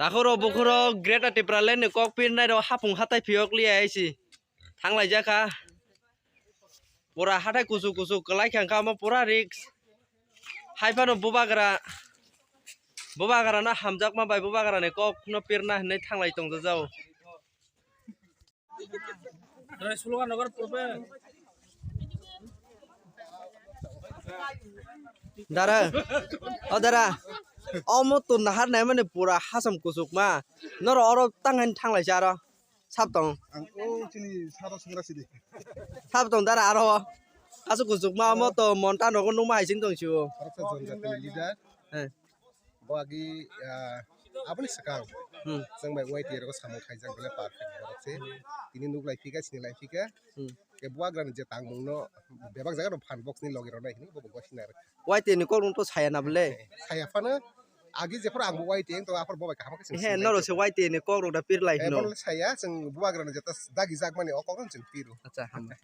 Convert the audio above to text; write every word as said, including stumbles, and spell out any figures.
Takhoro bukhoro Greater Tipraland ni kok pirnai rok hapung hatai phiyok liya aisi. Thanglaijak kha. Pura hatai kuchuk kuchuk kwlai kha, wngkha omo pura risk. Hai phano bubagra, bubagra no hamjakma bai bubagra ni kok no pirna hinwi thanglai tongjajago. Dara, o dara, omo to nahar nai mani pura hasam kuchuk ma. Noro oro tang han thanglai sa aro. Sab tong. Ang o chini sara sungra sidi. Sab tong dara aro. Kasu kuchuk ma omo to monta nogo numa haising tong siwo. Harapsa jonjatini leader. Eh. Bo agi, ah, aboni swkang. Hmm. Chwng bai Y T A rogo samung khaijak bele perfect borok se. Tini nuk lai phika, sini lai phika. Hmm. Ke buagrani je tangmung no bebak jaga no phan box ni logi rok nai hini bo bo gosina rok. Y T A ni kok rung to saya na bele. Saya phano agi je phoro ang bo Y T A to aphor bo bai kaham khe. He, noro se Y T A ni kok rung da pir lai hino. Bono saya chwng buagrani je ta dagi jak mani o kok rung chwng piru. Acha, hambai.